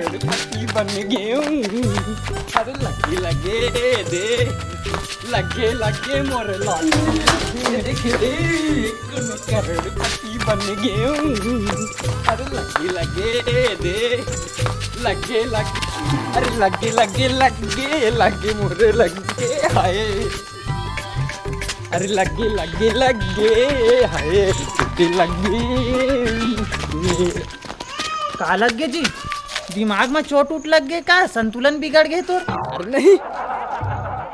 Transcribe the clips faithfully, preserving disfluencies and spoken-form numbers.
करोड़पति बन गेहूं। अरे लगे लगे दे, लगे लगे मोर लॉटरी। देख रे, करोड़पति बन गेहूं। अरे लगे लगे दे, लगे लगे, अरे लगे लगे लगे लगे मोर लगे हाय। अरे लगे लगे लगे हाय, लगे। का लग गे जी? दिमाग में चोट उट लग गे का? संतुलन बिगड़ गे तोर? अरे नहीं,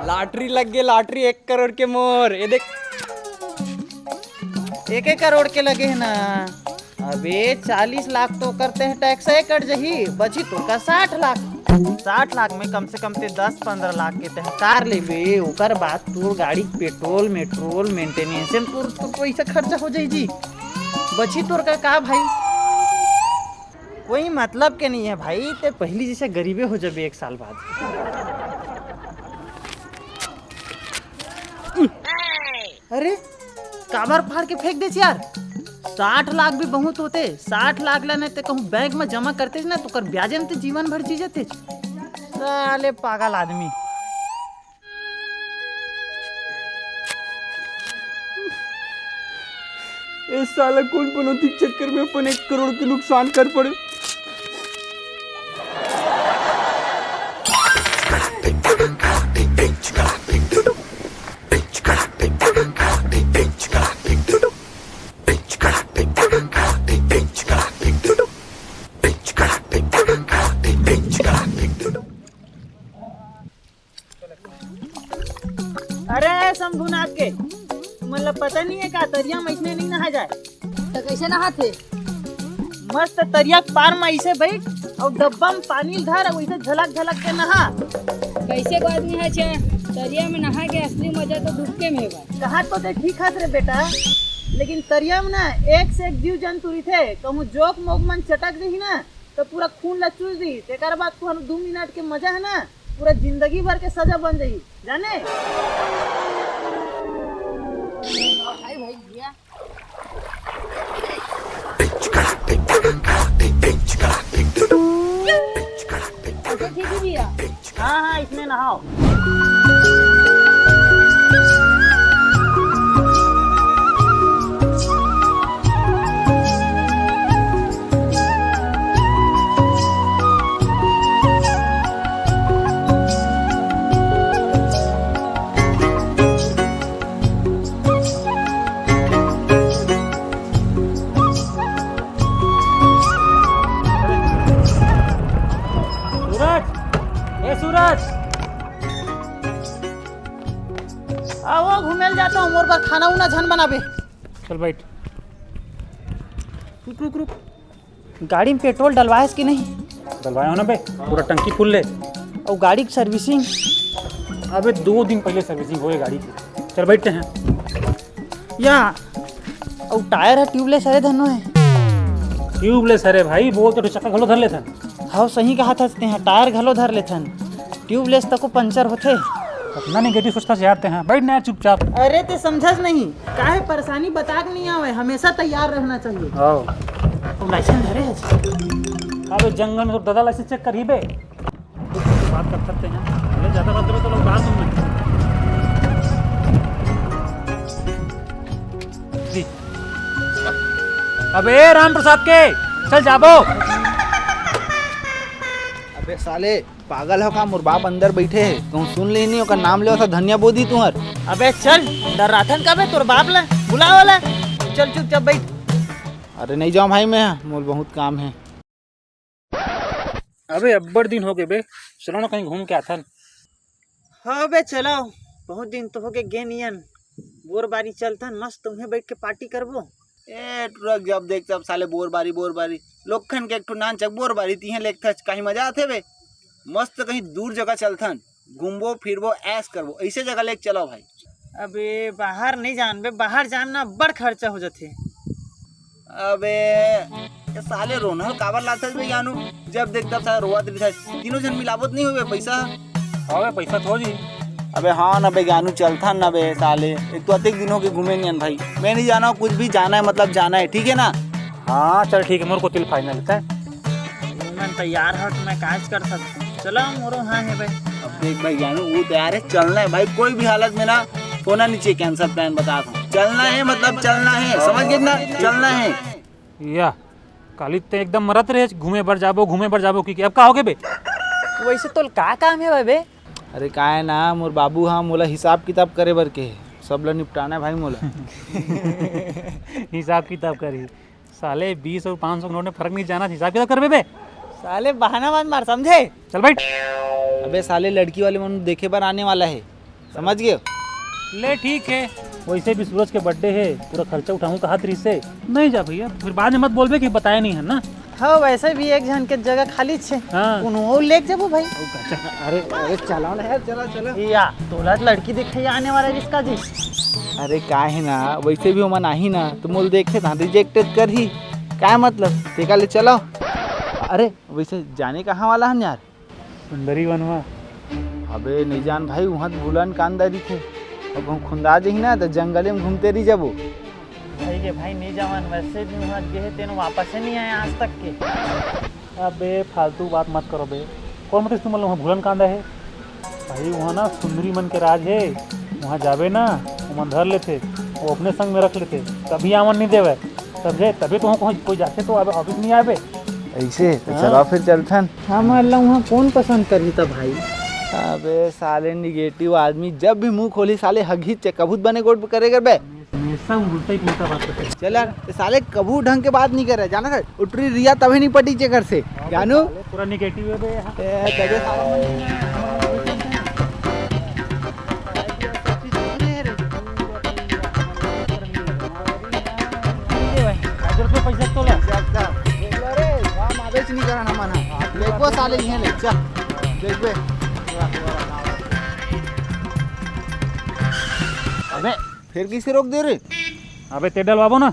लॉटरी लग गे, लॉटरी एक करोड़ के मोर। ये देख, एक एक करोड़ के लगे है ना। अबे चालीस लाख तो करते हैं टैक्स, कट जही, बची तो का साठ लाख। साठ लाख में कम से कम ते दस पंद्रह लाख के तैं कार लेबे, ओकर बाद तोर गाड़ी के पेट्रोल मेट्रोल मेंटेनेंस में तोर, तोर पैसा खर्चा हो जाई जी। बची तोर का, का भाई? कोई मतलब के नहीं है भाई, ते पहली जैसे गरीबे हो जाबे एक साल बाद। अरे, काबर फाड़ के फेंक देस यार? साठ लाख भी बहुत होते, साठ लाख ला नहीं ते कहूँ बैंक में जमा करते ना, तो कर ब्याजे में ते जीवन भर जी जाते। साले पागल आदमी। ए साला, कौन पनौती के चक्कर में अपन एक करोड़ के नुकसान कर पड़े। अरे शंभुनाथ के, तुमन ला पता नहीं है का, तरिया में इसने नहीं नहा जाए। तो कैसे नहाथे? मस्त तरिया के पार में ऐसे बैठ और डब्बा में पानी धर और ऐसे झलक झलक के नहा। कैसे को आदमी है छे? तरिया में नहा के असली मजा तो डुबके में है भाई। कहा तो ते ठीक हस रे बेटा, लेकिन तरिया में ना एक से एक जीव जंतु रहिथे, कहूँ जोंक मोंक मन चटक जही ना तो पूरा खून ला चूस दी, तेकर बाद तुहर दू मिनट के मजा है ना, पूरा जिंदगी भर के सजा बन जाही, जाने? भाई, भाई, भैया। अच्छा, ठीक है भैया। हाँ, हाँ, इसमें नहाओ। सूरज, ए सूरज। आओ, घूमे ल जाता हूँ, मोर बर खाना उना झन बनाबे। चल बैठ। रुक, रुक, रुक। गाड़ी में पेट्रोल डलवाएस कि नहीं? डलवाए हो ना बे, पूरा टंकी फुल ले। और गाड़ी की सर्विसिंग? अबे दो दिन पहले सर्विसिंग होए गाड़ी की। चल बैठते हैं। या, और टायर है ट्यूबलेस हरे धनो है? ट्यूबलेस हरे भाई, बोल तो चक्का घलो धर लेथन। हाँ, सही कहा था तेहा, टायर घलो धर लेथन। ट्यूबलेस तको पंचर होथे। अपना नेगेटिव सोचता से यार तेहा। बैठ ना यार चुपचाप। अरे ते समझस नहीं, काहे परेशानी बता के नहीं आवे, हमेशा तैयार रहना चाहिए। हाँ। तो लाइसेंस धरे है? अबे जंगल में तो दादा लाइसेंस चेक करही बे। बात कर सकते हैं, अगर ज्यादा बात करो तो लोग बाहर सुनना। जी। अबे राम प्रसाद के, चल जाबो। अबे साले, पागल हो का? मोर बाप अंदर बैठे हे, कहूँ सुन ले नहीं, ओकर नाम ले, ओकर धनिया बोदी तुहर। अबे चल, डर्राथन का बे तोर बाप ला, बुला ओला। चल चुपचाप बैठ। अरे नहीं जाऊँ भाई मैं, मोर बहुत काम है। अबे अब्बड़ दिन हो गए बे, चलो ना कहीं घूम के आथन। हाँ बे चलो, बहुत दिन तो हो गए गे नियन। बोर बारी चलथन, मस्त तुम्हें बैठ के पार्टी करबो। ए टुरक, जब देख तब साले बोर बारी, बोर बारी। लोखन के एक ठो नानचक बोर बारी तिहे लेखथच, कहीं मजा आथे बे। मस्त कहीं दूर जगह चलथन, घूमबो फिरबो, ऐश करबो, ऐसे जगह लेके चलो भाई। अबे बाहर नहीं जान बे, बाहर जान ना बड़ खर्चा हो जाथे। अबे ये साले रोनहल काबर लाथस बे ज्ञानू? जब देख तब साले रोवत रहिथस। तीनों झन मिलाबो त नहीं होबे पैसा? हाँ बे, पैसा तो जी। अबे हाँ ना बे ज्ञानू, चलथन ना बे साले। एक तो अतेक दिन हो के घूमे नहीं हन भाई। मैं नहीं जाना हूँ कुछ भी, जाना है मतलब जाना है, ठीक है ना? हाँ चल ठीक है, मोर कोति ले फाइनल है। मैं तैयार हूँ तो मैं काज कर सकता हूँ। चलो, मोरो हाँ है भाई। अब देख भाई जानू, वो तैयार है, चलना है भाई, कोई भी हालत में ना सोना नहीं चाहिए। कैंसिल प्लान बता दूँ, चलना है, मतलब चलना है, समझ गए ना, चलना है। या, काली ते एकदम मरत रहे, घूमे बर जाबो, घूमे बर जाबो की, की अब का होगे बे? वैसे तोल का काम है बे? अरे का है ना, मोर बाबू हा मोला हिसाब किताब करे बर के, सब ला निपटाना है भाई मोला। हिसाब किताब करी। साले बीस और पाँच सौ के नोट में फर्क नहीं जाना, हिसाब किताब करबे बे। साले बहाना मत मार, समझे? चल बैठ। अबे साले, लड़की वाले मन देखे बर आने वाला है, समझ गए? ले ठीक है, वैसे भी सूरज के बर्थडे है, पूरा खर्चा उठाऊं कहा तरी से। नहीं जा भैया, फिर बाद में मत बोलबे कि बताया नहीं है ना। हाँ, वैसे भी एक झन के जगह खाली छे। हाँ। कोनो और लेके जाबो भाई। अरे, अरे, चलाओ ना यार, चला, चला। या, तोला लड़की देखे आने वाला रिस्का जी। अरे, का है ना, वैसे भी ओमन आही ना, तो मोल देखे था, रिजेक्ट कर ही। का मतलब? तेका ले चलाओ। अरे, वैसे जाने कहाँ वाला हन यार? सुंदरी वनवा। अबे, नहीं जान भाई, वहाँ तो भूलन कांदा रहिथे। अब हम खुंदा जही ना, तो जंगले में घूमते रह जाबो। भाई के भाई नहीं जावन, वैसे भी वहाँ गे हे, तेन वापस ही नहीं आए आज तक के। अबे फालतू बात मत करो बे, कौन मतलब तुम लोग वहाँ भूलन कांदा है? भाई वहाँ ना सुंदरी मन के राज है, वहाँ जाबे ना, वो मन धर लेते, वो अपने संग में रख लेते, कभी आवन नहीं देवे, समझे? तभी तो वहाँ कोई, कोई जाते तो अब ऑफिस नहीं आवे। ऐसे तो हाँ। चलो फिर चलथन। हमार ला वहाँ कौन पसंद करही त भाई? अबे साले निगेटिव आदमी, जब भी मुंह खोली साले हगही चे, कभू त बने गोठ करे करबे। हमेशा उल्टा ही पुल्टा बात करते हैं। चल यार, ये साले कभू ढंग के बात नहीं करे, जाना है? उटरी रिया तभी नहीं पटी चेकर से, जानू? साले पूरा निगेटिव है बे यहाँ। ए, गजब साला मन। पैसा तो ला। देख लो रे, काम आबेच नहीं करन हमन ह। देखबो साले इहें ले, चल। देखबे। अबे, फिर किसे रोक दे रे? अबे, तेल डलवाबो ना।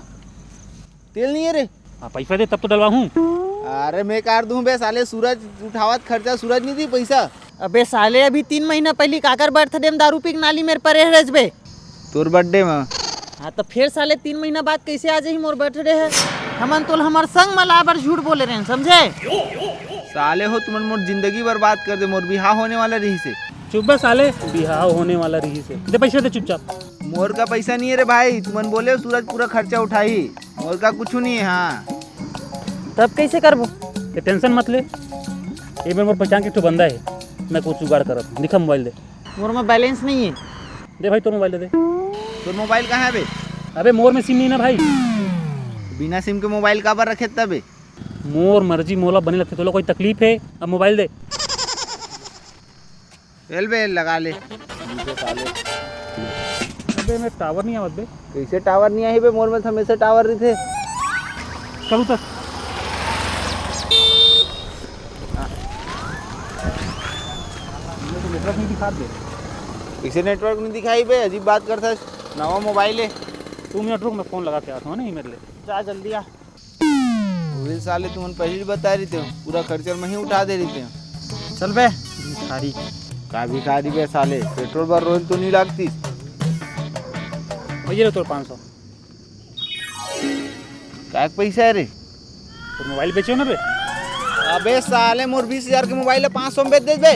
तेल नहीं है रे। हाँ, पैसा दे, तब तो डलवाहूँ। अरे, मैं कार दूँ बे साले, सूरज उठावत खर्चा, सूरज नहीं दी पैसा। अबे साले, अभी तीन महीना पहली काकर बर्थडे में दारू पी के नाली मेर परे रजबे। तोर बर्थडे में। हाँ, तो फिर साले तीन महीना बाद कैसे आ जाही मोर बर्थडे है? हमन तोल हमर संग में लाए बर झूठ बोले रहेन, समझे? साले हो, तुमन मोर जिंदगी बर्बाद कर दे, मोर बिहाव होने वाला रही से। चुप बे साले, बिहाव होने वाला रही से। दे पैसा दे चुपचाप। मोर का पैसा नहीं है रे भाई, तुमन बोले सूरज पूरा खर्चा उठाही, मोर का कुछ नहीं है। हाँ। तब कैसे करबो? ये टेंशन मत ले, ये मेरे मोर पहचान के एक ठो बंदा है, मैं कुछ जुगाड़ करब। दिखा मोबाइल दे। मोर में बैलेंस नहीं है। दे भाई, तोर मोबाइल दे दे। तोर मोबाइल कहाँ है बे? अबे, मोर में सिम नहीं ना भाई। बिना सिम के मोबाइल काबर रखे तबे? मोर मर्जी मोला बने लगथे, तोला कोई तकलीफ है? अब मोबाइल दे। एल बे, एल लगा ले। अबे, मैं टावर नहीं आवत बे। कैसे टावर नहीं आही बे? मोर में तो हमेशा टावर रहिथे। चल उतर। ये तो नेटवर्क नहीं दिखात बे। कैसे नेटवर्क नहीं दिखाई बे? अजीब बात करता है। नवा मोबाइल है। तू मिनट रुक, मैं फोन लगा के आता हूँ ना, ये मेरे लिए। जा जल्दी आ। वही साले तुमन पहले ही बता रही थे, पूरा खर्चा मैं ही उठा दे रही थे। चल बे भिखारी। का भिखारी बे साले, पेट्रोल बर रोज तो नहीं लागती। भैया लो तोर पाँच सौ। काय के पैसा है रे? तोर मोबाइल बेचे हो ना बे? अबे साले, मोर बीस हजार के मोबाइल है, पाँच सौ में बेच दे बे।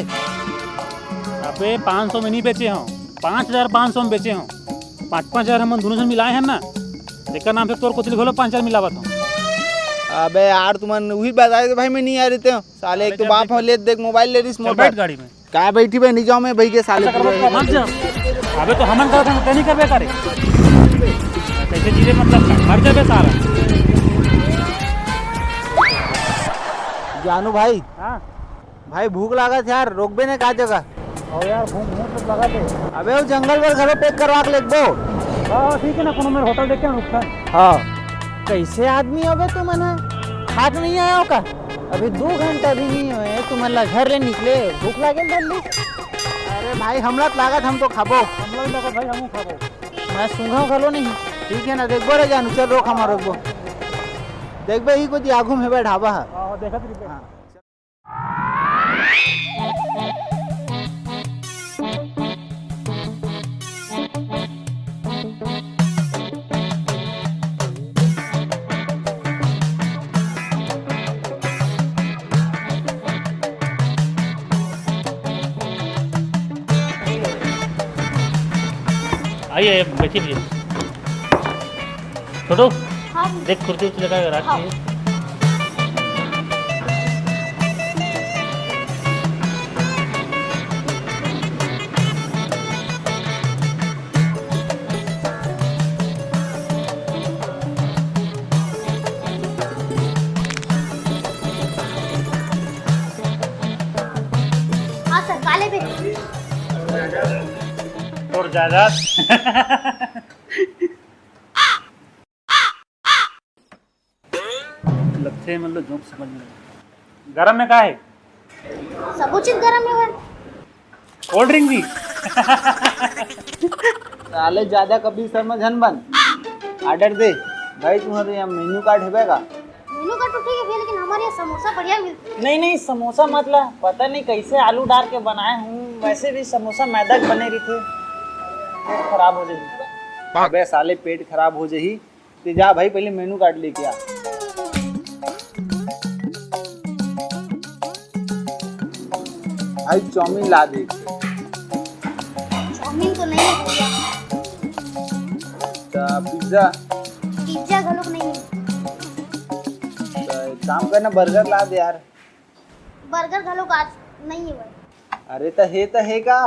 अबे पाँच सौ में नहीं बेचे हो, पाँच हजार पाँच सौ में बेचे हो। पाँच पाँच हजार हमन दोनों जन मिलाए हैं ना, तेकर नाम से तोर कोती ले घलो पाँच हजार मिलावत हूँ। अबे यार, तुमन उही बताए तो भाई, मैं नहीं आ रही थे। साले, एक तो बाप हो, ले देख मोबाइल ले रही चल मोबाइल। बैठ गाड़ी में। काय बैठी बे, नहीं जाऊँ मैं भाई के साले। मत जा। अबे तो हमन करत हन, ते नहीं करबे करे। कैसे जीरे मतलब मर जाबे सारा। जानू भाई। हाँ। भाई भूख लागत यार, रोकबे ने का जगह? अरे यार, भूख, भूख तो लगा दे। अबे वो जंगल बर घलो पैक करवा के लेगबो। हाँ, हाँ, ठीक है ना, कोनो मेर होटल देख के रुकता है। हाँ। कैसे आदमी अबे तुमन ह? खा के नहीं आया हो का? अभी दो घंटा भी नहीं होए, तुमन ला घर ले निकले, भूख लागेल धर ली। अरे भाई, हमला तो लागत, हम तो खाबो। हमला भी लागत भाई, हमहू खाबो। मैं सूंघा घलो नहीं। ठीक है ना, देखबो रे जानू, चल रोक, हमार रोकबो। देखबे ही कोती आगू में बे ढाबा है। हाँ, देखत रहिबे। हाँ। आइए, आइए, बैठिए, बैठिए। छोटू, हाँ। देख, कुर्सी उर्सी लगा के रख हाँ। दिए। हाँ सर, काले पे। तोर जायदाद। लगथे, मतलब, जोक समझ में। गरम में का हे? सबो चीज गरम हे भाई। कोल्ड ड्रिंक भी। साले, ज्यादा कभी शर्मा झन बन। ऑर्डर दे भाई, तुम्हारे यहाँ मेन्यू कार्ड है का? मेनू कार्ड तो ठीक है भैया, लेकिन हमारे यहाँ समोसा बढ़िया मिलते हैं। नहीं, नहीं, समोसा मत ला, पता नहीं कैसे आलू डाल के बनाए हूँ, वैसे भी समोसा मैदा के बने रहिथे, पेट खराब हो जाही। अबे साले, पेट खराब हो जाही, ते जा भाई, पहले मेनू कार्ड लेके आ। भाई, चाउमीन ला दे। चाउमीन तो नहीं है भैया। अच्छा, पिज्जा? पिज्जा घलोक नहीं है। तो एक काम करना, बर्गर ला दे यार। बर्गर घलोक आज नहीं है भाई। अरे, त हे, त हे का?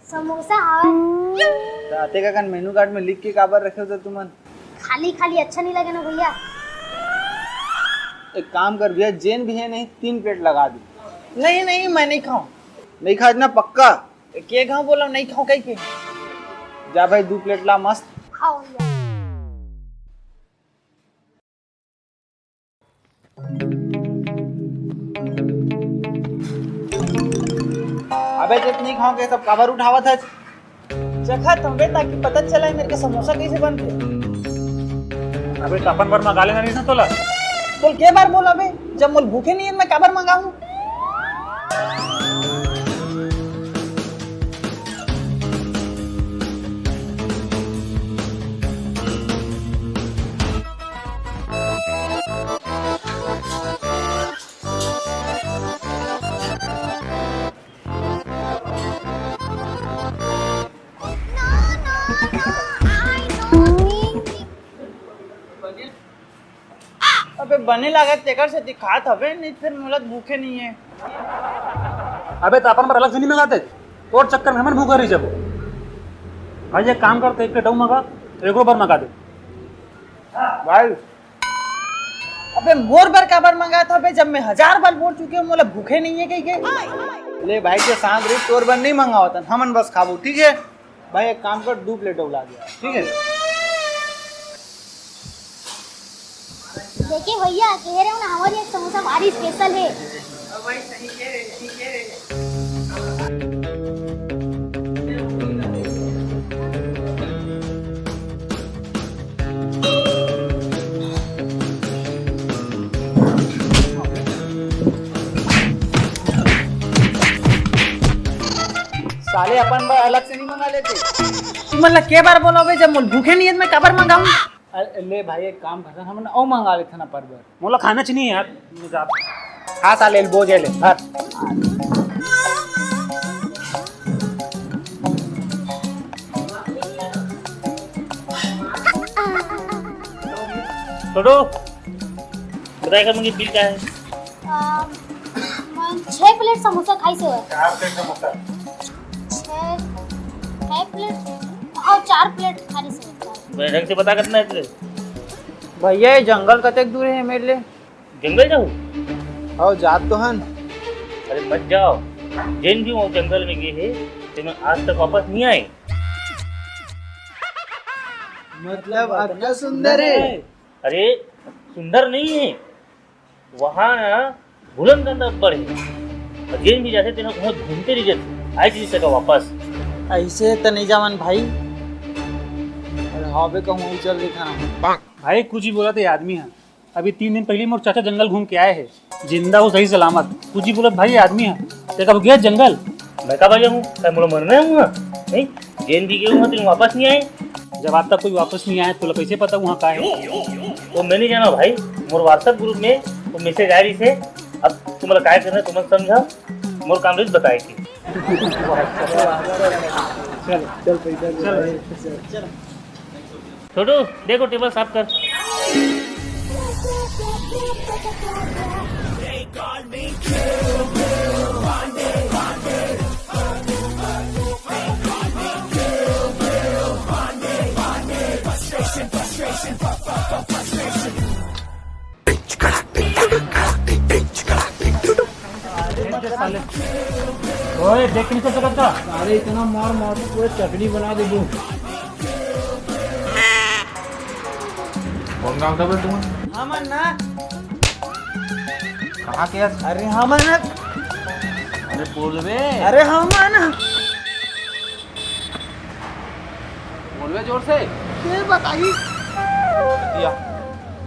समोसा हवय। त अतेक अकन मेनू कार्ड में लिख के काबर रखे हो त तुमन? खाली खाली अच्छा नहीं लगे ना भैया। एक काम कर भैया, जेन भी है नहीं, तीन प्लेट लगा दे। नहीं, नहीं, मैं नहीं खाऊं। नहीं खाए ना, पक्का? के खाऊं बोला, नहीं खाऊं कहीं के। जा भाई, दो प्लेट ला मस्त। खाओ भैया। अबे, जब नहीं खाओगे, तब काबर उठावत हस? चखत हवे, ताकि पता चला मेरे के समोसा कैसे बनते। अबे, त अपन बर मंगा लेना नहीं ना तोला। बोल, के बार बोल अबे, जब मोल भूखे नहीं है, मैं काबर मंगाऊं? अबे बने लागत तेकर से दिखात हवे, नहीं फिर मोला भूखे नहीं है। अबे त अपन बर अलग से नहीं मंगाते, तोर चक्कर में हमन भूखा रह जाबो। भाई एक काम कर, एक प्लेट अउ मंगा, एकरो बर मंगा दे। भाई, अबे मोर बर काबर मंगात हबे, जब मैं हजार बार बोल चुके हूँ मोला भूखे नहीं है कही के। ले भाई के साथ रही, तोर बर नहीं मंगावतन, हमन बस खाबो, ठीक है? भाई एक काम कर, दो प्लेट उला दिया, ठीक है? देखिए भैया, कह रहे हो ना, हमारी एक समोसा भारी स्पेशल है। साले अपन बर अलग से नहीं मंगा लेते। तुमन ला के बार बोला बे, जब मोल भूखे नहीं है, मैं काबर मंगाऊं? अरे ले भाई, एक काम करथन, हमन अउ मंगा लेथन अपन बर। मोला खाना चाहिए यार, मैं जात। हाँ साले, बोझ ले, धर। छोटू, बताएगा मुझे बिल क्या है? अम, मैं छह प्लेट समोसा खाई से हुआ। चार प्लेट समोसा। छह, छह प्लेट, हाँ, चार प्लेट खाने से हुआ। बड़े ढंग से बता कितना है तुझे? भैया, ये जंगल कतेक दूर है मेरे लिए? जंगल जाओ? आओ, जात तो हन। अरे मत जाओ, जेन भी वो जंगल में गए हैं, तो मैं आज तक वापस नहीं आए। मतलब, अतना सुंदर है? अरे, सुंदर नहीं है, वहाँ ना घुलनघाला अब्बड़ हे। अउ जेन भी जाथे, तेन ह उहाँ घूमते रहि जाथे, आए नइ सके वापस। अइसे त नइ जावन भाई। अरे हाँ बे, कहूँ चल देखा ना। भाई, कुछ भी बोलत हे आदमी ह। अभी तीन दिन पहिली मोर चाचा जंगल घूम के आए हे, जिंदा हो, सही सलामत। कुछ भी बोलत भाई, आदमी ह। तें कभू गे हस जंगल? मैं का भाई जाहूँ? का मोला मरना हे उहाँ? नहीं, जेन भी गे उहाँ, तेन वापस नइ आए। जब आज तक कोई वापस नइ आए, तोला कइसे पता उहाँ का हे? वो मैं नइ जानव भाई, मोर WhatsApp group में वो message आए रहिसे। अब तुमन ला काय करना हे, तुमन समझा, मोर काम रहिस बताए के। चल, चल, पैसा दे। चल। छोटू, देखो टेबल साफ कर। ओए, देख के नहीं चल सकता। अरे, इतना मार मार के पूरा चटनी बना दे तू। कौन गाँव का बे तू? हमन ना। कहाँ के हस? अरे हमन ना। अरे बोल बे। अरे हमन ना। बोल बे जोर से। के बताही? दिया।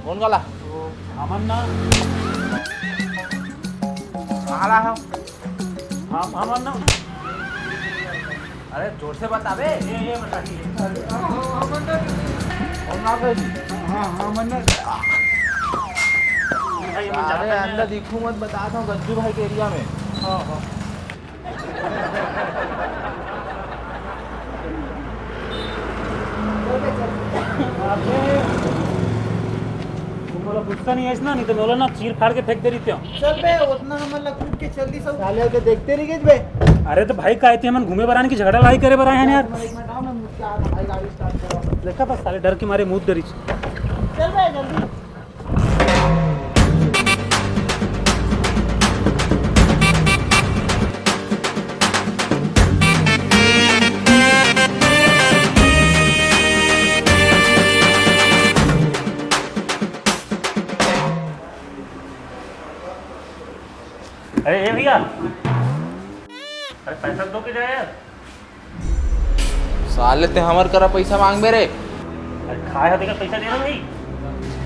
कौन गाला? हमन ना। कहाँ ला है? हम, हमन ना। अरे जोर से बता बे। ये, ये बता दी। कौन ना कर दी? हाँ, हाँ, मन ना। अरे अंदर दिखू मत, बता था गज्जू भाई के एरिया में। हाँ, हाँ। अबे, तुम लोग गुस्सा नहीं है ना, नहीं तो मैं बोला ना, चीर फाड़ के फेंक दे रही थी। चल बे, उतना हमन ला कूद के चल दी सब। साले के देखते रह गए बे। अरे तो भाई, काहे थे हमन घूमे बर आन कि झगड़ा लड़ाई करे बर आए हैं यार? एक मिनट आओ ना, मुझसे आ रहा भाई, गाड़ी स्टार्ट करो। देखा बस, साले डर के मारे मुंह डरी। चल बे जल्दी। अरे ए भैया, अरे पैसा दो के जाए यार। साले ते हमर करा पैसा मांगबे रे। अरे खाए हते का पैसा देना नहीं।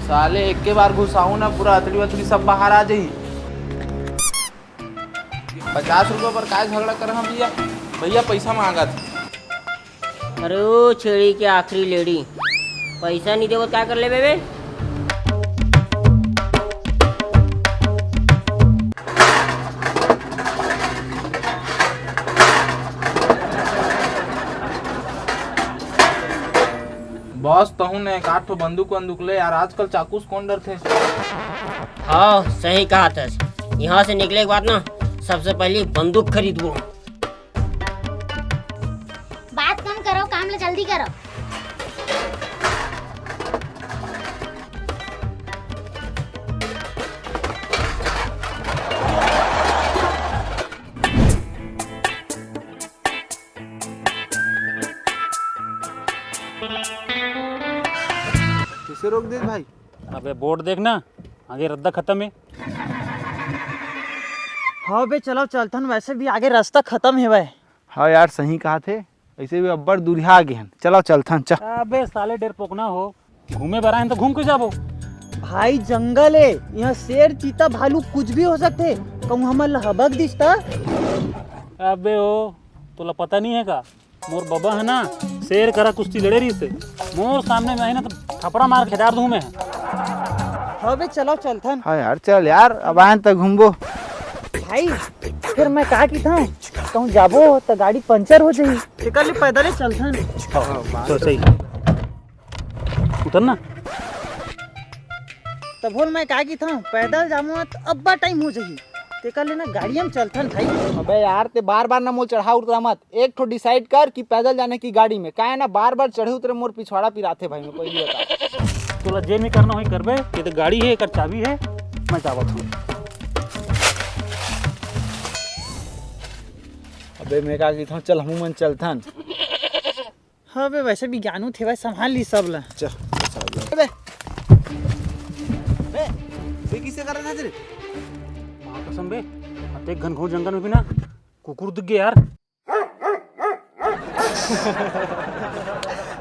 साले एक के बार घुसाऊ ना, पूरा अतड़ी वतड़ी सब बाहर आ जाही। पचास रुपये पर काय झगड़ा कर हम भैया? भैया पैसा मांगत। अरे ओ छेड़ी के आखिरी लेड़ी, पैसा नहीं देवत का कर लेबे बे? बॉस, तहूँ ने एक आध ठो बंदूक वंदूक ले यार, आजकल चाकू से कौन डरथे? हाँ, सही कहा थस। यहाँ से निकले के बाद ना, सबसे पहले बंदूक खरीदबो। बात कम करो, काम ला जल्दी करो। किसे रोक दे भाई? अबे बोर्ड देख ना, आगे रद्दा खत्म है। हाँ बे, चलो चलथन, वैसे भी आगे रास्ता खत्म है भाई। हाँ यार, सही कहा थे, ऐसे भी अब्बड़ दूरिहा आ गए हैं। चलो चलथन, चल। अबे साले डेर पोकना हो, घूमे बर आए हैं तो घूम के जाबो। भाई जंगल है, यहाँ शेर, चीता, भालू कुछ भी हो सकते। कहूँ हमन ला हबक दिस त? अबे ओ, तोला पता नहीं है का? मोर बबा है ना, शेर करा कुश्ती लड़े रहिस हे। मोर सामने में आई ना तो थपड़ा मार खेदार दूं मैं। हाँ बे, चलो चलथन। हाँ यार, चल यार, अब आयन त घूमबो। भाई, फिर मैं का किथंव, कहूँ जाबो त गाड़ी पंचर हो जाही। तेकर ले पैदल ही चलथन। हाँ, तो सही। उतर ना। त बोल, मैं का किथंव, पैदल जाबो त अब्बा टाइम हो जाही। तेकर ले ना गाड़ी में चलथन भाई। अबे यार, ते बार बार ना मोल चढ़ा उतरा मत। एक ठो डिसाइड कर कि पैदल जाने की गाड़ी में, काहे ना बार बार चढ़े उतरे मोर पिछवाड़ा पिराथे भाई, मैं पहली बता। तोला जे में करना होई करबे, ये तो गाड़ी है, एकर चाबी है, मैं जावत हूँ। अबे मैं का कहता हूँ, चल हमू मन चलथन। हाँ बे, वैसे भी जानू थे भाई, संभाल ली सब ला। चल, चल, चल। अबे, बे, ये किसे कर रहा था तेरे? माँ कसम बे, अतेक घनघोर जंगल में भी ना कुकुर दिख गए यार।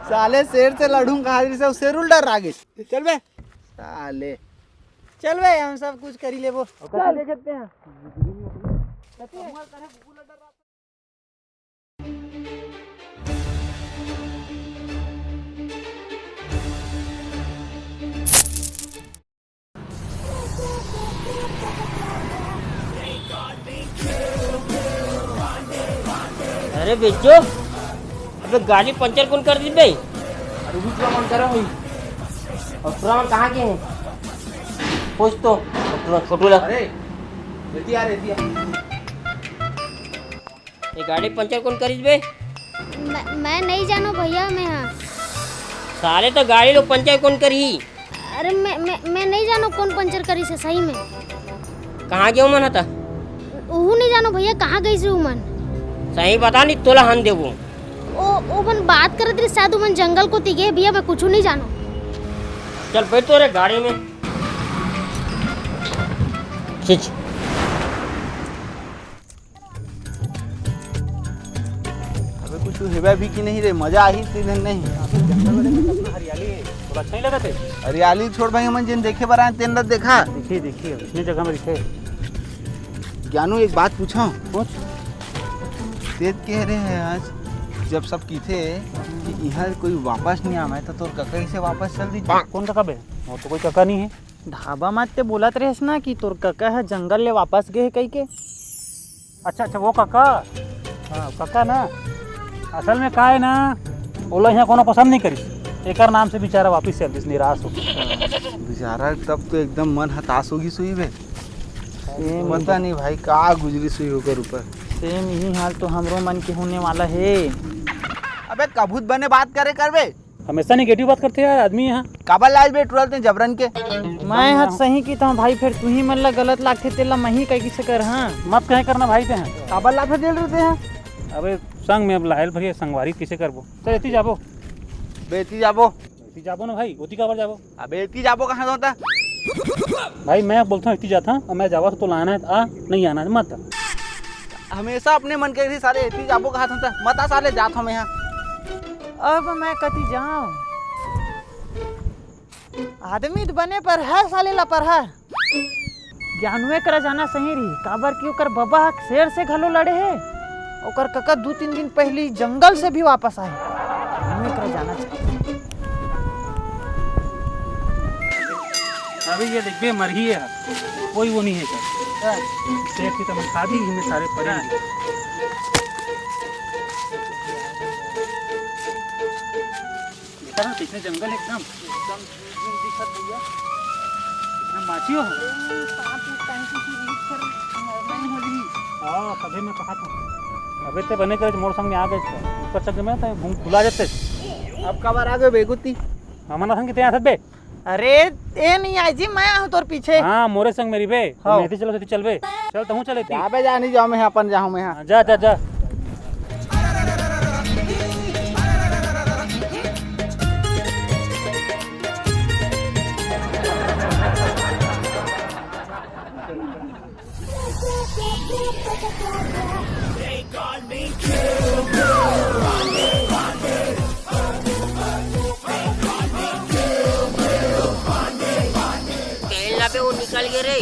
साले शेर से लड़ूं कहा से, शेर उल्टा रागेश। चल बे। साले। चल बे, हम सब कुछ करी लेबो। चल। देखते हैं। अरे बिज्जू, तो गाड़ी पंचर कौन कर दी बे? अरे रुक, मन करा हुई। और पूरा मन कहाँ के हैं? पूछ तो छोटू ला, छोटू ला। अरे, रहती आ, रहती आ। ये गाड़ी पंचर कौन करिस बे? मैं, मैं नहीं जानो भैया, मैं हाँ। साले तो गाड़ी लोग पंचर कौन करी? अरे मैं, मैं, मैं नहीं जानो कौन पंचर करिस हे सही में। कहाँ गए मन हता? उहू नहीं जानो भैया, कहाँ गई से मन। सही बता, नहीं तोला हन देबो। ओ, ओ मन बात करत रही, शायद उमन जंगल कोती गए भैया, मैं कुछ नहीं जानो। चल बैठ तो रे गाड़ी में। खींच। अबे कुछ हेबे भी कि नहीं रे, मजा आही तीन दिन नहीं। जंगल वाले में कितना हरियाली है, थोड़ा अच्छा नहीं लगा थे? हरियाली छोड़ भाई, हमन जिन देखे बर आए तेन ला देखा। देखिए, देखिए, इतनी जगह में दिखे। ज्ञानू, एक बात पूछो। पूछ। तेज कह रहे हैं आज, जब सब किथे कि यहाँ कोई वापस नहीं आवे, तो तोर कका से वापस चल दी। कौन कका बे? वो तो कोई कका नहीं है। ढाबा मात ते बोलत रहेस ना कि तोर कका ह जंगल ले वापस गे हे कहिके। अच्छा, अच्छा, वो कका। हाँ, कका ना, असल में का है ना, ओला यहाँ कोनो पसंद नहीं करिस, एकर नाम से बेचारा वापिस चल दिस निराश हो। बेचारा तब तो एकदम मन हताश होगी सुई बे। सेम। पता नहीं भाई का गुजरी सुई ओकर ऊपर। सेम यही हाल तो हमरो मन के होने वाला है। अबे कभूत बने बात करे करबे। हमेशा नेगेटिव बात करथे यार आदमी यहाँ। काबर लाज बे टुरल ते जबरन के? मैं ह सही किथंव भाई, फेर तुही मन ला गलत लागथे तेला मही कह किसे कर। हाँ, मत कहे करना भाई ते हैं। काबर लाथे दिल रहते हैं। अबे संग में अब लायल भैया संगवारी किसे करबो? चल एती जाबो। बे एती जाबो। एती जाबो ना भाई, ओती काबर जाबो? अबे एती जाबो कहाँ होता? भाई मैं बोलता हूँ एती जाता हूँ, मैं जावा तो लाना है आ, नहीं आना है मत। हमेशा अपने मन के रही साले, एती जाबो कहा था, मत आ साले, जात हूँ मैं यहाँ। अब मैं कति जाऊँ? आदमी तो बने पर है साले ला पर है। ज्ञानुए करा जाना सही रही, काबर कि ओकर बबा ह शेर से घलो लड़े हे। ओकर कका दू तीन दिन पहली जंगल से भी वापस आए। ज्ञानुए करा जाना चाहिए। अबे ये देख बे, मरही है, कोई वो नहीं है क्या? शेर की तो मैं खा दी, इनमें सारे पड़े हैं। देखा ना, कितने जंगल एकदम। एकदम दिखत भैया। इतना माछी हो? ए, सांप उप काहे की चीज, फिर नहीं हो रही। हाँ, तभी मैं कहा था। अबे ते बने करे, मोर संग में आ गए। ऊपर चल के मैं तो घूम खुला जाते। अब काबर आ गए बेगुती? हमन असन कितने आथत बे? अरे, ए नहीं आई जी, मैं आहूं तोर पीछे। हाँ, मोरे संग मेरी बे। हाँ। मेरी चलो, चल बे। चल, तहूँ चले ती। जा बे, जा, नहीं जाओ, मैं अपन जाऊँ, मैं हाँ। हाँ, जा, जा, जा। तेल ना बे, वो निकल गए रे।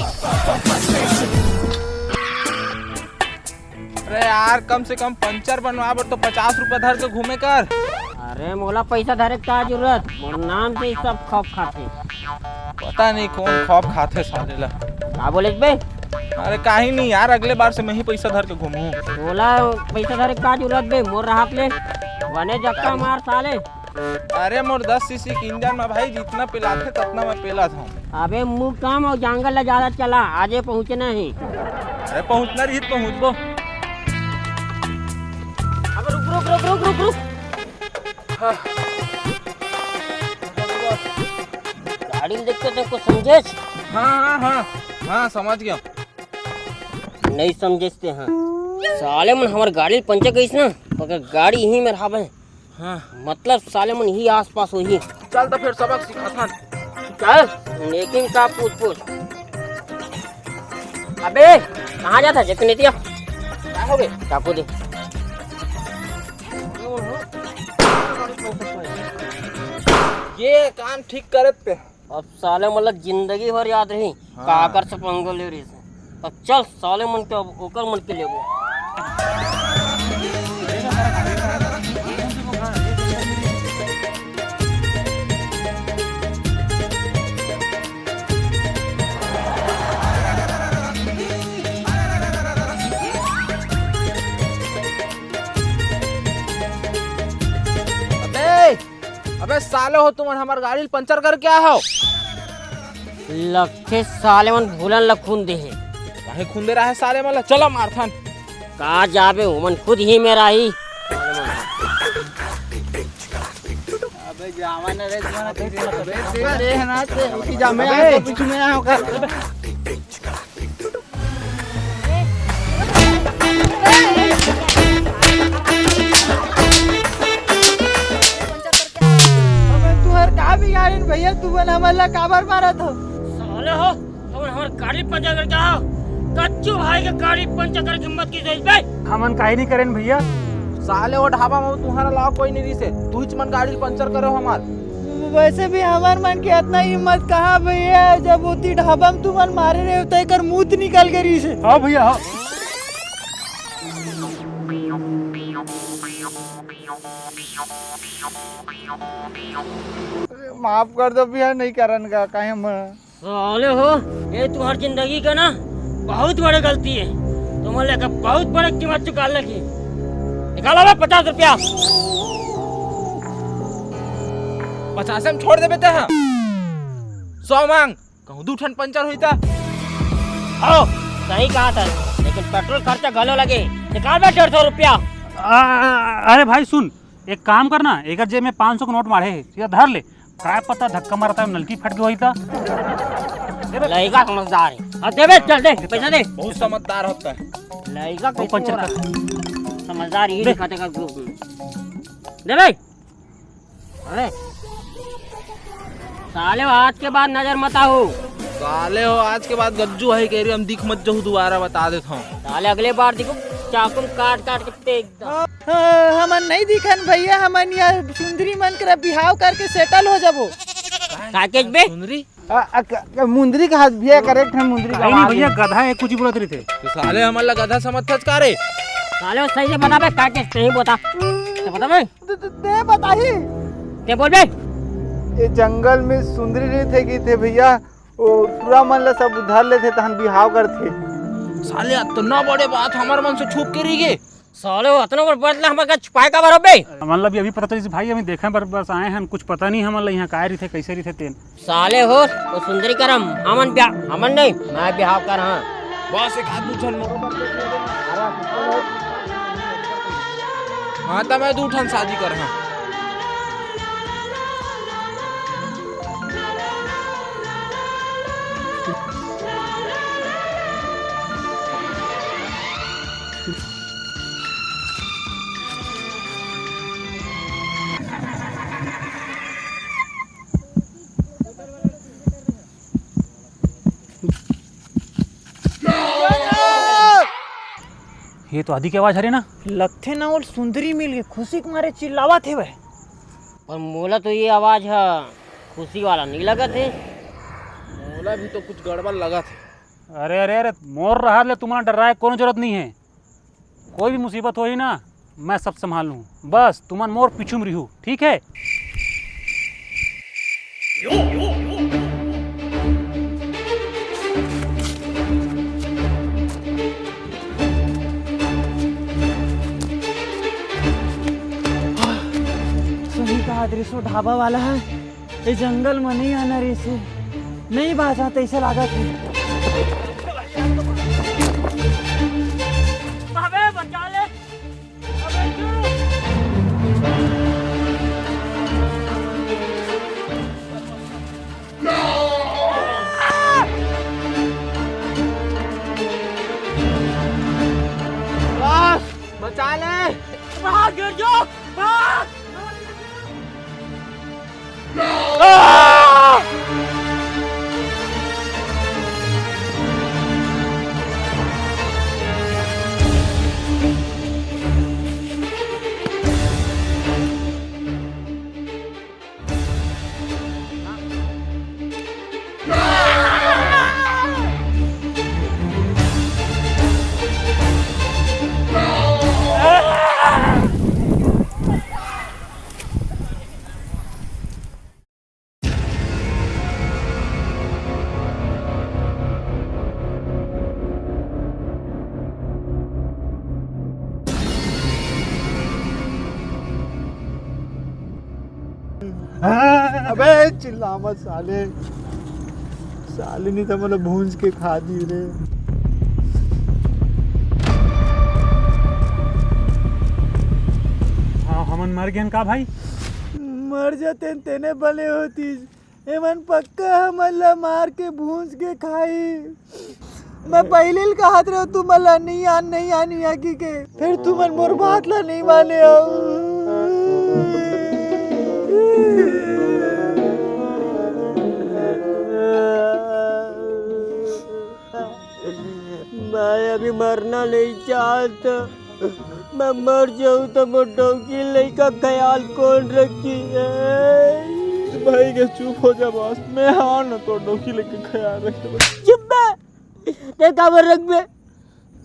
अरे यार, कम से कम पंचर बनवा बर तो पचास रुपया धर के घूमे कर। अरे मोला पैसा धरे के का जरूरत, मोर नाम से ही सब खौफ खाथे। पता नहीं कौन खौफ खाथे साले ला। का बोले बे? अरे काहे नहीं यार, अगले बार से मैं ही पैसा धर के घूमू। मोला पैसा धरे के का जरूरत बे, मोर राहत ले बने जक्का मार साले। अरे मोर दस सीसी के इंजन में भाई जितना पिलाथे ततना मैं पेलत हूँ। अबे मुंह काम और जंगल ला ज्यादा चला, आजे पहुँचना ही। अरे पहुँचना रही तो पहुँचबो। अबे रुक, रुक, रुक, रुक, रुक, रुक। हाँ। गाड़ी ल देख के तैं कुछ समझेस? हाँ, हाँ, हाँ। हाँ, समझ गया। नहीं समझेस ते, हाँ। साले मन हमर गाड़ी ल पंचर करिस ना, ओकर गाड़ी इही में रहबे। हाँ। मतलब साले मन इही आसपास होही। चल त फेर सबक सिखाथन। चल, लेकिन का पूछ पूछ। अबे, कहाँ जात हस? एक मिनट या। का हो गे? काकू दे। ये काम ठीक करत ते। अब साले मन ला जिंदगी भर याद रही, हाँ। काकर से पंगा ले रहिस। अब चल साले मन के, अब ओकर मन के लेबो। बे साले हो, तुमन हमर गाड़ी ल पंचर करके आए हो। लगथे साले मन भूलन ल खून दे हे। काहे खून दे रहा है साले मन ल? चलो मारथन। का जाबे, ओमन खुद ही मेरा ही। अबे जावा न रे, जावा न, अबे दे ना ते, उठी जा, मैं आ, तो पीछू में आ, ओकर। अबे तुहर का बिगाड़िन भैया, तुमन हमन ला काबर मारत हो? साले हो, तुमन हमर गाड़ी पंचर करके आओ। कच्चू भाई के गाड़ी पंचर करे के हिम्मत कइसे होइस बे? हमन काहे नहीं करेन भैया। साले वो ढाबा में तुम्हारा अलावा कोई नहीं रिसे, तुहिच मन गाड़ी पंचर करे हो हमार। वैसे भी हमर मन के इतना हिम्मत कहाँ भैया, जब उती ढाबा में तुमन मारे रहे हो, तो एकर मुंह निकल के रिसे। हाँ भैया, हाँ। माफ कर दो भैया, नहीं करन का, काहे हम साले हो, ये तुम्हार जिंदगी का ना बहुत बड़े गलती है। तुमन ला बहुत बड़े कीमत चुकाए लगी। निकालो बे पचास रुपया। पचास में छोड़ देबे ते, हाँ। सौ मांग, कहूँ दू ठन पंचर होई ता। आओ, सही कहा था, लेकिन पेट्रोल खर्चा घलो लगे। निकाल बे डेढ़ सौ रुपया। आ, अरे भाई सुन, एक काम करना, एकर जेब में पाँच सौ के नोट मारे हे, सीधा धर ले। काय पता धक्का मारता है, नलकी फट गई होई ता। लइका समझदार है। अब देबे, चल दे, पैसा दे। बहुत समझदार होता है। लइका वो कैसे पंचर हो रहा? कर। समझदार ये दे। दिखाते का ग्रुप में। दे बे। अरे। साले हो, आज के बाद नजर मत आओ। साले हो, आज के बाद गज्जू भाई कह रही हम दिख मत जाऊ दोबारा, बता देता हूँ। साले अगले बार दिखो, चाकू में काट काट के फेंक दो। हाँ, हाँ, हमन नहीं दिखन भैया, हमन या सुंदरी मन करा बिहाव करके सेटल हो जाबो। का के बे? सुंदरी? आ, आ, क-, क-, मुंदरी का हाथ भैया, करेक्ट है, मुंदरी का नहीं, नहीं आवाज भैया, है। गधा है, कुछ ही बोलत रही थे। तो साले हमन ला गधा समझथस का रे? साले वो सही से बता बे, का के सही बता। तो बता बे। दे, दे, दे बताही। ते बोल बे। ये जंगल में सुंदरी रहिथे कि थे भैया, वो टुरा मन ला सब उधार लेथे, तहन बिहाव करथे। साले, अतना बड़े बात हमर मन से छुप के रही गे। साले, वो अतना बड़ बात ला हमर का छुपाए का बरो बे? हमन ला भी अभी पता चलिस भाई, हम देखे बर बस आए हन, कुछ पता नहीं हमन ला यहाँ काय रहिथे, कैसे रहिथे तेन। साले हो, वो सुंदरी करम, हमन ब्याह, हमन नहीं, मैं बिहाव कर हाँ। बस एक आध दू झन मरो। हाँ, त मैं दू ठन शादी कर हाँ। ये तो आदि के आवाज हरे ना? लगथे ना, वो सुंदरी मिल के खुशी के मारे चिल्लावत हे भाई। पर मोला तो ये आवाज ह खुशी वाला नहीं लगत हे। मोला भी तो कुछ गड़बड़ लगत हे। अरे, अरे, अरे, मोर रहत ले तुम्हारा डराए कोनो जरूरत नहीं है। कोई भी मुसीबत होही ना, मैं सब संभाल लूँ। बस तुमन मोर पीछू में रिहू, ठीक है? सही कहा दृश्य ढाबा वाला है। ए जंगल म नइ आना रहिसे, नइ बाजा तइसे लागत हे। अबे बचा ले। अबे क्यों? बस, बचा ले। भाग गिर जाओ, भाग। अबे चिल्ला मत साले, साले नहीं तो मतलब भूंज के खा दी रे। हाँ, हमन मर गेन का भाई? मर जाते तेने भले होतीस। एमन पक्का हमन ला मार के भूंज के खाई। मैं पहले ल कहत रहो तुमन ला नहीं आन, नहीं आन यहाँ की के। फिर तुमन मोर बात ला नहीं माने हो। मैं अभी मरना नहीं चाहता। मैं मर जाऊं तो मोर डौकी लइका ख्याल कौन रखी है? भाई के चुप हो जा बस, मैं हाँ न तो डौकी लइका ख्याल रखे। चुप बे, ते काबर रखबे?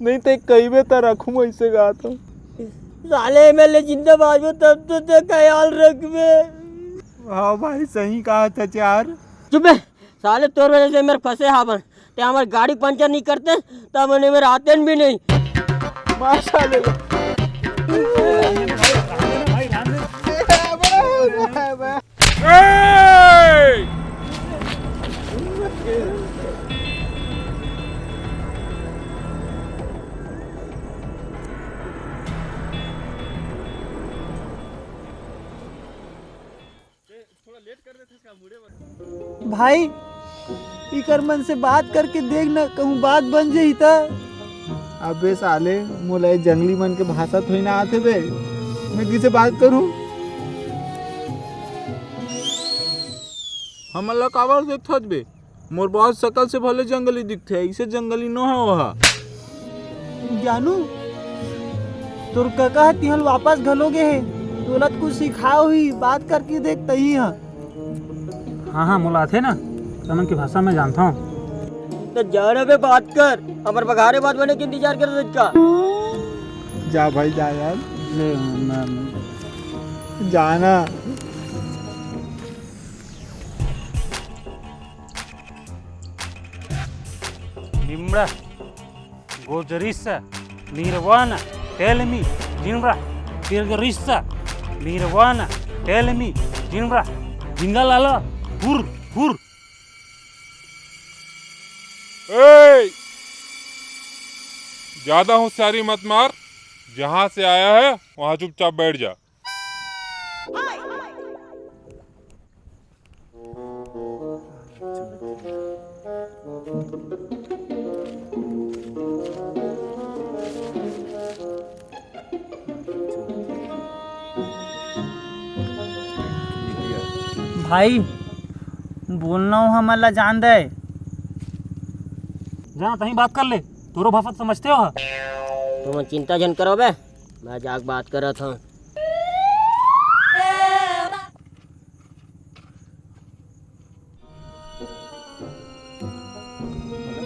नहीं ते कहिबे त रखूं, ऐसे कहा था। साले मैं ले जिंदा बाजबो तब तो ते ख्याल रखबे। हाँ भाई सही कहा था यार। चुप बे, साले तोर वजह से मेरे फंसे हावन। ते हमारे गाड़ी पंचर नहीं करते, तब मैंने मेरे आते भी नहीं। मार साले को। भाई, इकर मन से बात करके देख न, कहूँ बात बन जाही त। अबे साले, मोला ये जंगली मन के भाषा थोड़ी ना आथे बे, मैं किसे बात करूँ? हमन ला काबर देखथस बे? मोर बॉस सकल से भले जंगली दिखथे, ऐसे जंगली नो है ओहा। जानू, तोर कका ह तिहल वापस घलो गे हे, तोला त कुछ सिखाओ ही, बात करके देख तही ह। हाँ हाँ, मोला आथे ना, तमन के भाषा मैं जानता हूँ। तो जा ना बे, बात कर, हमर बघारे बात बने के इंतजार कर का? जा भाई जा यार, ले, मैं, मैं, जाना। Nimra, गोजरिसा, nirvana, tell me, Nimra, तिरगरिसा, nirvana, tell me, Nimra, जिंगा लाला, हुर, हुर। ए! ज्यादा होशियारी मत मार, जहां से आया है वहां चुपचाप बैठ जा। भाई, बोलना हो हमन ला जान दे। जा, तहीं बात कर ले, तोरो भाषा तो समझते हो। तुम चिंता झन करो बे, मैं जाके बात करत हूँ।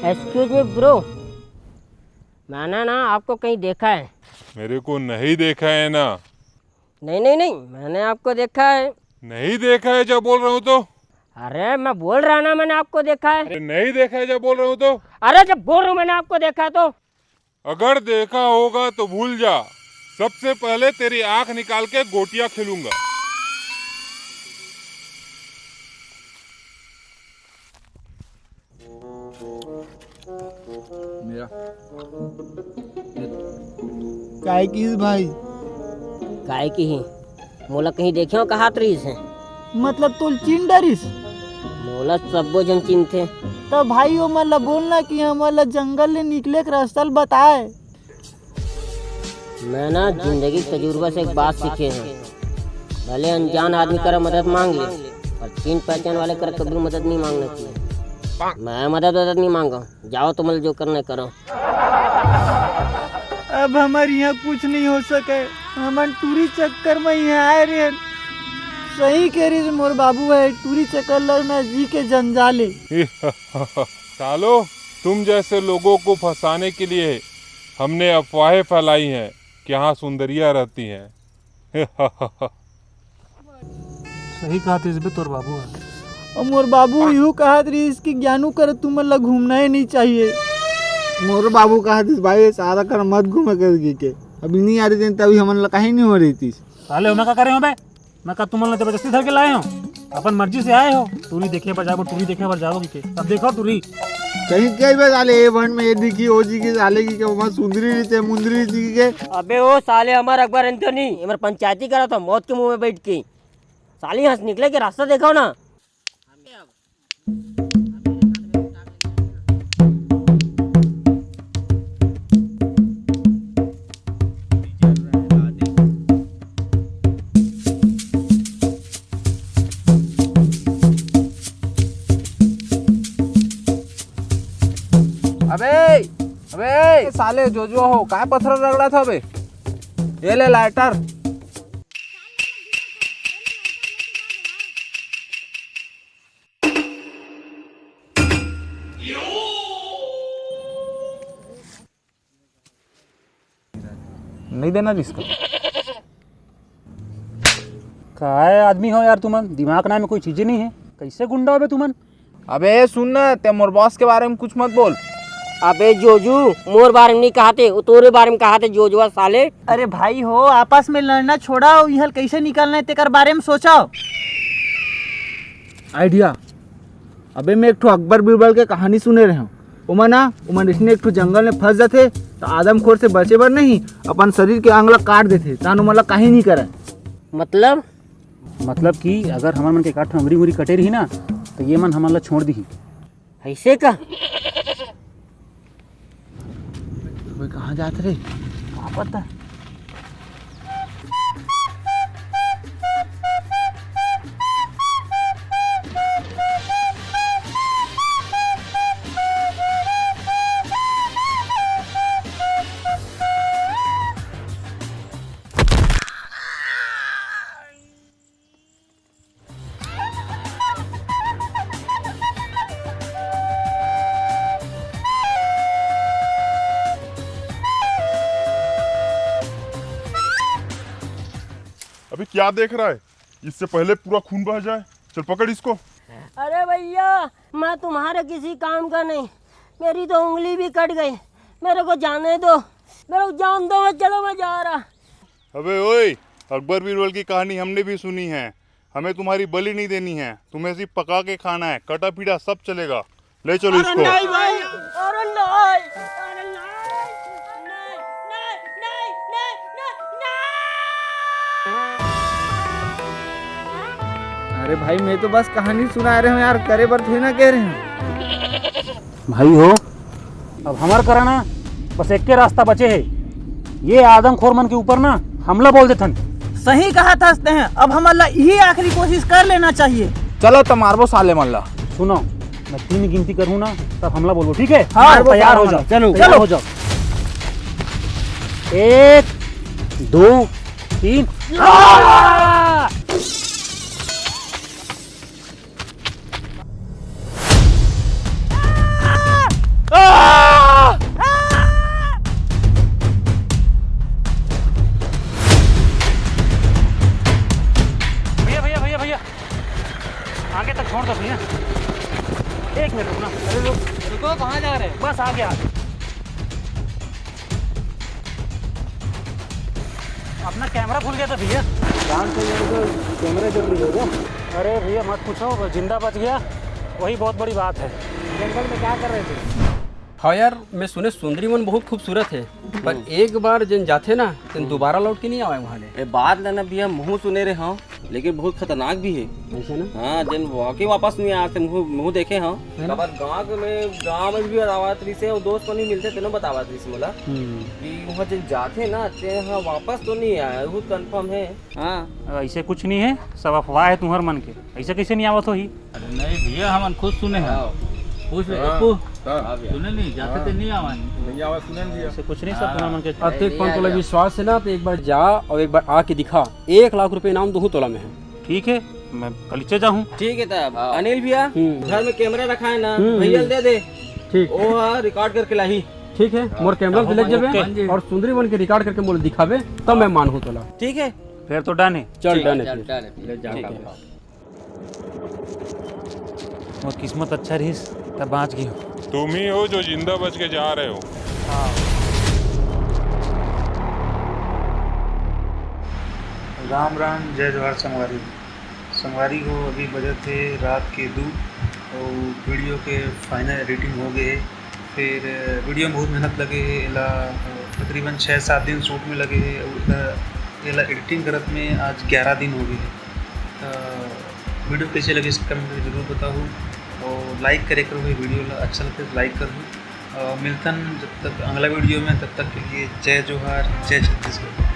Excuse me bro, मैंने ना आपको कहीं देखा है। मेरे को नहीं देखा है ना। नहीं नहीं नहीं, मैंने आपको देखा है। नहीं देखा है जब बोल रहा हूँ तो। अरे मैं बोल रहा ना, मैंने आपको देखा है। अरे नहीं देखा है जब बोल रहा हूँ तो। अरे जब बोल रहा हूँ मैंने आपको देखा है तो। अगर देखा होगा तो भूल जा, सबसे पहले तेरी आंख निकाल के गोटियां खेलूंगा। मेरा। काय किस भाई? काय किही? मोला कहीं देखे हो कहात रहिस हे? मतलब तोल चिन डरिस? मोला सब्बो झन चिनथे। तो भाई ओमन ला बोलना कि हमन ला जंगल ले निकले के रास्ता ल बताए। मैं ना जिंदगी के तजुर्बा से एक बात सीखे हूँ, भले अनजान आदमी करा मदद मांग ले, पर चिन पहचान वाले करा कभी मदद नहीं मांगना चाहिए। मैं मदद वदद नहीं मांगा, जाओ तुम जो करना है करो। अब हमर यहाँ कुछ नहीं हो सके, हमन टूरी चक्कर में यहाँ आए रहे। सही कह रही मोर बाबू है, टूरी चक्कर लग ना जी के जंजाले। सालो, तुम जैसे लोगों को फंसाने के लिए हमने अफवाहें फैलाई हैं कि यहाँ सुंदरियाँ रहती हैं। सही कहा थे बे तोर बाबू है। और मोर बाबू यू कहत रहिस कि ज्ञानू कर तुमन ला घूमना ही नहीं चाहिए। मोर बाबू कहत रहिस भाई, ये सारा कर मत घूमे कर के। अभी नहीं आ रही तभी हमन ला कहीं नहीं हो रही थी। साले, मैं का करे हूँ बे? मैं का तुमन ला जबरदस्ती धर के लाए हूँ? अपन मर्जी से आए हो, टूरी देखे बर जाबो, टूरी देखे बर जाबो कि के? अब देखो टूरी। कहीं कई बे साले, ए वन में ये दिखी, ओ जी की साले की के, वहाँ सुंदरी रहिथे, मुंदरी रहिथे कि के? अबे ओ साले, हमर अकबर एंथनी, हमर पंचायती करा था मौत के मुंह में बैठ के। साली, यहाँ से निकले के रास्ता देखो ना। अबे, अबे, साले जोजुआ हो, काय पथरा रगड़ा था बे? ये ले लाइटर। नहीं देना जिसको। काय आदमी हो यार तुमन, दिमाग ना में कोई चीजें नहीं है, कैसे गुंडा हो बे तुमन? अबे सुन ना, ते मोर बॉस के बारे में कुछ मत बोल। अबे जोजू, मोर बारे में नहीं कहाते, वो तोरे बारे में कहाते जोजुआ साले। अरे भाई हो, आपस में लड़ना छोड़ा, इहल कैसे निकलना है तेकर बारे में सोचो। आइडिया। अबे मैं एक ठो अकबर बीरबल के कहानी सुने रहे हूँ। ओमन ना, ओमन इसने एक ठो जंगल में फंस जाथे, तो आदमखोर से बचे बर नहीं, अपन शरीर के अंग ला काट देथे, तान ओमन ला काहीं नहीं करे। मतलब? मतलब कि अगर हमर मन के एक आध ठो अंगरी उंगरी कटे रही ना, तो ये मन हमन ला छोड़ दिही। ऐसे का? अबे कहाँ जात रे? का पता। अभी क्या देख रहा है? इससे पहले पूरा खून बह जाए। चल पकड़ इसको। अरे भैया, मैं तुम्हारे किसी काम का नहीं, मेरी तो उंगली भी कट गई, मेरे को जाने दो, मेरे को जान दो, मैं चलो, मैं जा रहा। अबे ओए, अकबर बीरबल की कहानी हमने भी सुनी है, हमें तुम्हारी बलि नहीं देनी है, तुम्हें सिर्फ पका के खाना है, कटा पीटा सब चलेगा। ले चलो अरे इसको। नहीं भाई, अरे नहीं, अरे नहीं, नहीं, नहीं, नहीं, नहीं, नहीं, नहीं। अरे भाई, मैं तो बस कहानी सुना रहे हूँ यार, करे बर थोड़ी ना कह रहे हूँ। भाई हो, अब हमर करा ना बस एक के रास्ता बचे है, ये आदमखोर मन के ऊपर ना हमला बोल देथन। सही कहा था तें, अब हमन ला यही आखिरी कोशिश कर लेना चाहिए। चलो तो मारबो साले मन ला। सुनो, मैं तीन गिनती करूँ ना, तब हमला बोलबो, ठीक है? हाँ, मारबो तैयार साले हो मन जाओ, ला। चलो। तैयार चलो। हो जाओ। एक, दो, तीन। भैया, भैया, भैया, भैया, आगे तक छोड़ दो भैया। एक मिनट रुकना। अरे रुक, रुको, कहाँ जा रहे हैं? बस आ गया। अपना कैमरा भूल गया था भैया। जान से मेरे को कैमरा जरूरी हो गया। अरे भैया मत पूछो, वो जिंदा बच गया, वही बहुत बड़ी बात है। जंगल में क्या कर रहे थे? हाँ यार, मैं सुने सुंदरी मन बहुत खूबसूरत है, पर हम्म। एक बार जन जाथे ना, तेन हम्म। दोबारा लौट के नहीं आवे वहाँ ले। ए बात ल ना भैया, महूँ सुने रहे हँव, लेकिन बहुत खतरनाक भी है। ऐसे ना? हाँ, जन वाकई वापस नहीं आथे, महूँ, महूँ देखे हँव। है ना? काबर गाँव के में, गाँव में भी बतावत रहिस हे, अउ दोस्त मन भी मिलथे, तेनो बतावत रहिस हे मोला, हम्म। कि वहाँ जन जाथे ना, ते ह वापस तो नहीं आए, बहुत confirm है। हाँ। ऐसे कुछ नहीं है, सब अफवाह है तुम्हर मन के। ऐसे कैसे नहीं आवत होही? अरे नहीं भैया, हमन खुद सुने हैं। हाँ। पूछ ले, हाँ, पप्पू। हाँ। सुने नहीं, जाते हाँ। ते नहीं आवन। नहीं आवा, सुने नहीं भैया। ऐसे कुछ नहीं, सब हाँ। तुम्हर मन के। अतेक नहीं, पन नहीं तोला आया। विश्वास है ना, तो एक बार जा और एक बार आके दिखा। एक लाख रुपए इनाम दूहूँ तोला मैं। ठीक है, मैं कलिचे जाहूँ। ठीक है तब। हाँ। अनिल भैया, हम्म। घर में कैमरा रखा है ना, हम्म, भैया हम्म। दे दे। ठीक। वो हाँ, record करके लाही। ठीक है, मोर कैमरा हाँ, ले हाँ, जबे OK। और सुंदरी मन के record करके मोला दिखाबे, तब मैं मानहूँ तोला। ठीक है। फिर तो done है। चल, ठीक, done है चल, फिर। Done है फिर। ले जा, ठीक है। वो किस्मत अच्छा रहिस, तब बाँच गे। तुम ही हो जो जिंदा बच के जा रहे हो। हाँ। राम राम, जय जोहार संगवारी। संगवारी हो, अभी बजत हे रात के दू अउ वीडियो के फाइनल एडिटिंग हो गए हे। फिर वीडियो में बहुत मेहनत लगे हे, एला तकरीबन छः सात दिन शूट में लगे हे अउ एला एडिटिंग करत में आज ग्यारह दिन हो गए हे। तो वीडियो कैसे लगे, कमेंट में जरूर बताओ और लाइक करे करो ये वीडियो ला, अच्छा लगे तो लाइक करो। और मिलतन जब तक अगला वीडियो में, तब तक के लिए जय जोहार, जय छत्तीसगढ़।